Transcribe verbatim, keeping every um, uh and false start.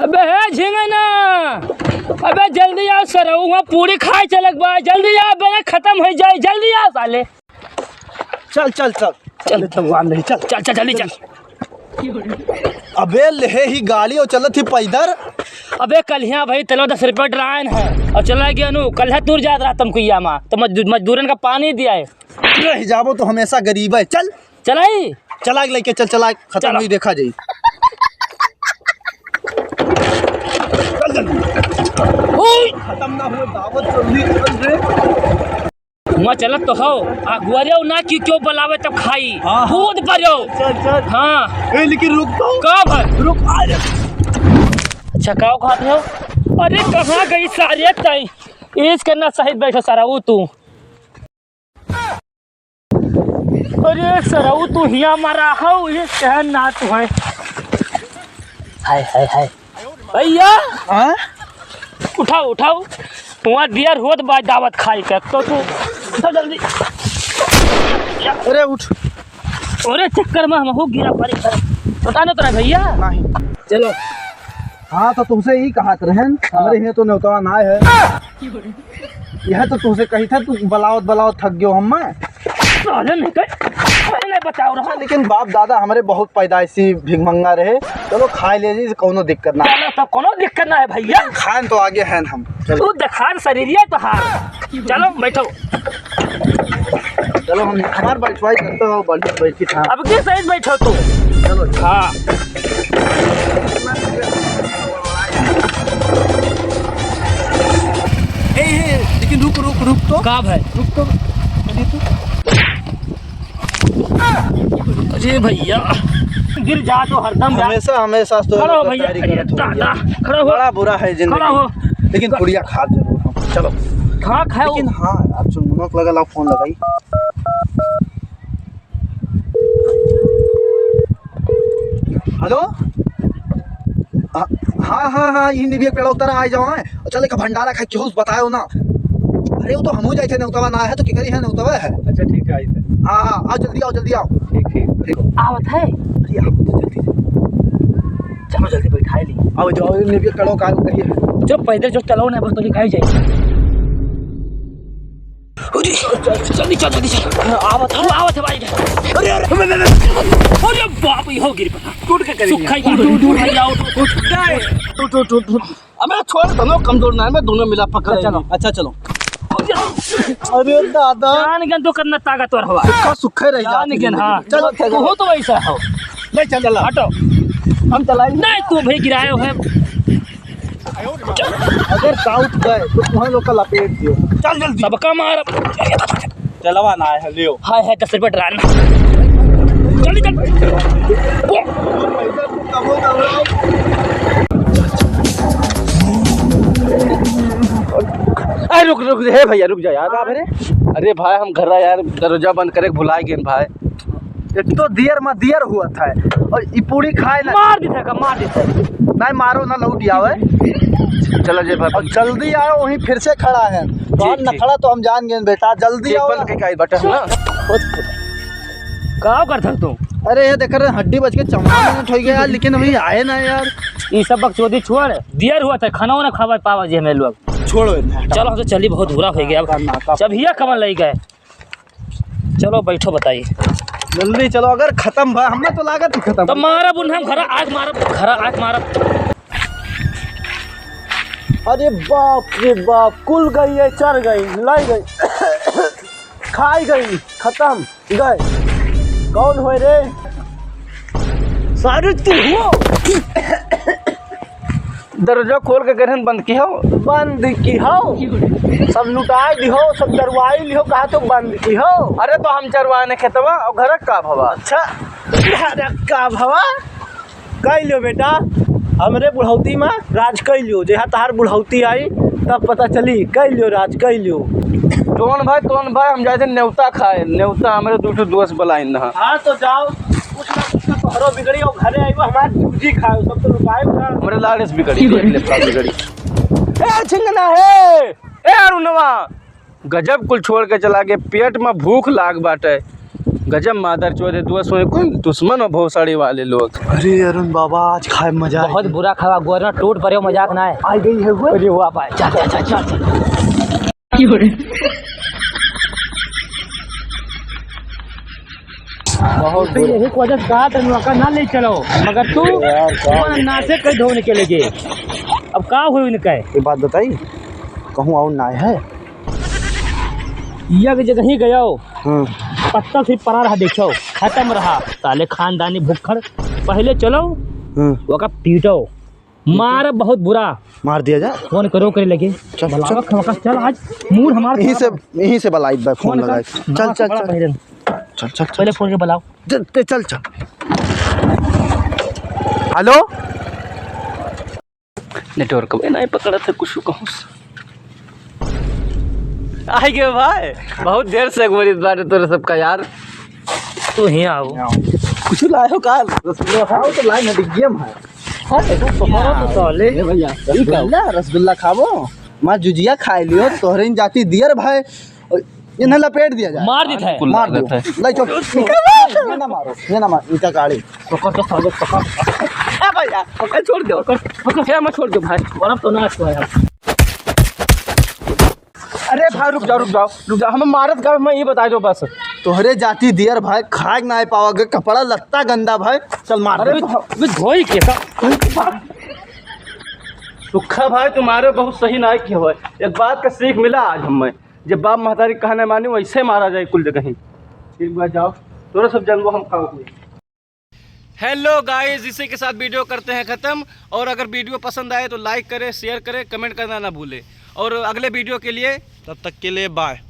अबे हे झिंगना, अबे जल्दी आ सरऊ, हुआँ पूड़ी खाए चलक बा, जल्दी आ, अबे खतम होइ जाए, जल्दी आ साले। चल, चल, चल। चल, चल, भगवान नहीं, चल। चल, चल, जल्दी चल। अबे लेहे ही गाड़ी और चलत ही पैदल। अबे कल्हिया भाई तेलो दस रुपया डरायन है और चला गया नु, कल्हिया तूर जात रहा तुमको या माँ, तो मजदू-, मजदूरन का पानी दिया है। रह जाबो तो हमेशा गरीब है। चल। चलाई? चला के लेके चल, चला, खतम चलो। हुई, देखा जाई। चल जल्दी। ओए! खतम ना हुए, दावत जल्दी चल रे। हुआँ चलत तो हो, अगुवरे ना कि क्यों बुलावे तब खाई। हाँ, हाँ। कूद पड़ो। चल, चल। हाँ। ए, लेकिन रुक तो। कब? रुक, आ जा। अच्छा, का खाते हो? अरे, कहाँ गई सारे तई? इसके ना सहित बैठो सरऊ तू। अरे सरऊ, तू हियाँ मरा हऊ, ये कहन ना तू है। हाय, हाय, हाय। भैया। हाँ? उठाओ, उठाओ। वहाँ दियर होत बा दावत खाई के, तो तू उठो जल्दी। अरे उठ। अरे चक्कर में हम हो गिरा पड़ी। पता न तोरा भैया? नहीं। चलो। हाँ, तो तुमसे यही कहा रहन, हाँ। हमरे हियाँ तो नेवतवा ना है। यह तो तुमसे कही था, तू बलावत बलावत थक गयो हम। साले नहीं कहे, नहीं बताओ रहा। लेकिन बाप दादा हमरे बहुत पैदाइशी भिखमंगा रहे। चलो खाए ले जी, कौनो दिक्कत ना। चलो तब कौनो दिक्कत ना है भैया। खान तो आगे हैं हम। चलो। तू दिखान शरीरिया तो हाँ। चलो बैठो। चलो हम हमार बैठवाई करते हो, बैठ, बैठी था। अब के सही बैठो तू। चलो। हाँ। ए, ए, लेकिन रुक, रुक, रुक तो। का भाई? रुक तो। अरे तो। अरे भैया, गिर जा तो हरदम जा। हमेशा, हमेशा तो खड़ा हो भैया, तैयारी करत हो दा, भैया। दा, खड़ा हो। बड़ा बुरा है जिंदगी। खड़ा हो। लेकिन पुड़िया खा जरूर हम। चलो। खा, खाओ। लेकिन हाँ, आप चुनमुनो को लगा, लाओ फोन लगाई। हेलो? हाँ, हाँ, हाँ, हाँ, ई निबिया पेड़ा उतर आ जाओ, हैं? चल, एक भंडारा खा, केहू से बतायो ना। अरे, वो तो हमहू जाए थे, नेवतवा ना है, तो केकरी है, नेवतवा है। अच्छा, ठीक है, आई थे। हाँ, हाँ, आओ, जल्दी आओ, जल्दी आओ। ठीक, ठीक। ठीक। आवत है? अरे, आओ तो जल्दी। चलो, जल्दी बैठाए ली। आओ, जाओ, ई निबिया पेड़ा का करिए। जो पैदल जो चलो ना, बस तो लिखाई जाए। अरे, जल्दी चल, जल्दी चल। आवत है, आवत है भाई। अरे, अरे, अरे, अरे, अरे बाप, ये हो गिर पड़ा। टूट के करेंगे। सुखाई का। टूट, टूट, टूट, टूट, टूट। अबे छोड़, दोनों कमजोर ना है, मैं दोनों मिला पकड़ चलो। लेंगे। अच्छा, चलो। अरे दादा। जान गन तो करना ताकतवर हवा। सुखा, सुखा रह जा। जान गन, हाँ। चलो, चलो। तू हो तो वैसा हो। नहीं, चल, चला। हटो। हम चलाएंगे। नहीं, तू भी गिरायो है। अगर साउथ गए तो तुम्हारे लोग का लपेट दियो। चल जल्दी। सबका मार। चलवा ना है, लियो। हाय, हाय, दस रुपये डरान। जल्दी चल। अरे रुक, रुक, हे भैया, रुक जा यार। का भरे? अरे भाई, हम घर यार दरवाजा बंद करे भुला गए भाई। एक तो दियर मा दियर हुआ था और ई पूरी खाए ना। मार दी था, मार दी था। नहीं मारो ना, लौट आवे। चलो जे भाई। और जल्दी आओ, वहीं फिर से खड़ा है। तो ठीक, हम न ठीक। खड़ा तो हम जान गए बेटा, जल्दी आओ। टेबल के काई बटा ना। का कर था तू? अरे ये देख रहे हड्डी बच के चमड़ा में ठोई गया यार, लेकिन अभी आए ना यार। ये सब बकचोदी छोड़, दियर हुआ था, खाना वाना खावा पावा जी हमें लोग। छोड़ो इन्हें, हटाओ। चलो हम तो चली, बहुत बुरा हो गया। अब ना, ना, जब हिया कमल लई गए। चलो बैठो, बताई। जल्दी चलो, अगर खत्म भा, हमें तो लागत ही खत्म। तो मारा बुन हम घरा आग मारब, घरा आग मारब। अरे बाप रे बाप, कुल गई है, चर गई, लाई गई, खाई गई, खत्म, गए। कौन होए रे? सारे तू हो। दरवाजा खोल के गरहन बंद की हो। बंद की हो। सब लुटाए दी हो, सब चरवाई ली हो, कहा तो बंद की हो। अरे तो हम चरवाए ने खेतवा और घर का भवा। अच्छा, घर का भवा? कह लियो बेटा, हमरे बुढ़ौती में राज कह लियो, जहाँ तहार बुढ़ौती आई तब पता चली। कह लियो राज, कह लियो। टोन भाई, टोन भाई, हम जाए थे नेवता खाए, नेवता हमरे दू ठो दोस्त बुलाइन रहा। हाँ तो जाओ, कुछ ना कुछ तो तोहरो बिगड़ी और घरे आइबो हमार भुजी खाए, सब तो लुकाए ना। हमरे लाड़ेस बिगड़ी, देख ले, का बिगड़ी। ए झिंगना है, ए अरुणवा, गजब कुल छोड़ के चला गए, पेट में भूख लाग बाटे। गजब मादरचोद है, दुआ सोए कुल दुश्मन हो भोसड़ी वाले लोग। अरे अरुण बाबा, आज खाए मजा बहुत बुरा खावा, गोरना टूट पड़े, मजाक ना है। आ गई है वो। अरे वाह भाई, चल, चल, चल, चल, चल। बहुत तो बुरा। यही वजह से कहा था, नौका ना ले चलो, मगर तू यार, क्या हमारा नाचे कहीं धोने के लगे। अब का हुई इनका? ये बात बताई, कहूँ और ना है। यह जगह ही गयो। हम्म। पत्तल से परा रहा, देखो, खत्म रहा। साले खानदानी भुक्खड़। पहले चलो, हम्म। ओका पीटो। मार बहुत बुरा। मार दिया जा। फोन करो करे लगे। चल, बुलावा चल। खवा का, चल आज मूड हमारा यहीं से, खराब है। यहीं से बुलाई बे, फोन फोन कर। लगाई। चल, चल, बड़ा चल। बहिरन। चल, चल, चल। पहले फोन के बुलाओ। चल, ते चल, चल। हेलो? नेटवर्क बे नहीं पकड़त है, कुछ कहूँ से। आई गए भाई, बहुत देर से एक बार बात तोरे सबका यार। तू ही आओ। कुछ लायो का? रसगुल्ला खाओ तो लाइन है, गेम है। हाँ, देखो, तुम्हारा तो साले। ए भैया, रसगुल्ला, रसगुल्ला खाबो? माँ जुजिया खाए लियो, तोहरे इन जाति दियर भाई। इन्हें लपेट दिया जाए। मार देता है। मार दो। ले चल। ये ना मारो, ये ना मारो, इनका गाड़ी। पकड़ तो साले, पकड़। ए भैया, पकड़, छोड़ दो। पकड़, पकड़। हे, मत छोड़ दो भाई। मरब तो ना छुआ यार। अरे भाई, रुक जाओ, रुक जाओ, रुक जाओ। हमें मारत का, हमें ये बता दो बस। तोहरे जाति दियर भाई, खाए ना पावा गे, कपड़ा लत्ता गंदा भाई। चल मार अरे दे। अभी, अभी धोई के का? सुखा भाई, तुम्हारे बहुत सही ना किया हुआ है। एक बात का सीख मिला आज हमें। जब बाप महतारी कहना मानी, वैसे मारा जाए कुल जगह ही। एक बार जाओ, तोरा सब जंगो हम खाओ। हेलो गाइस, इसी के साथ वीडियो करते हैं ख़त्म। और अगर वीडियो पसंद आए तो लाइक करें, शेयर करें, कमेंट करना ना भूलें। और अगले वीडियो के लिए, तब तक के लिए बाय।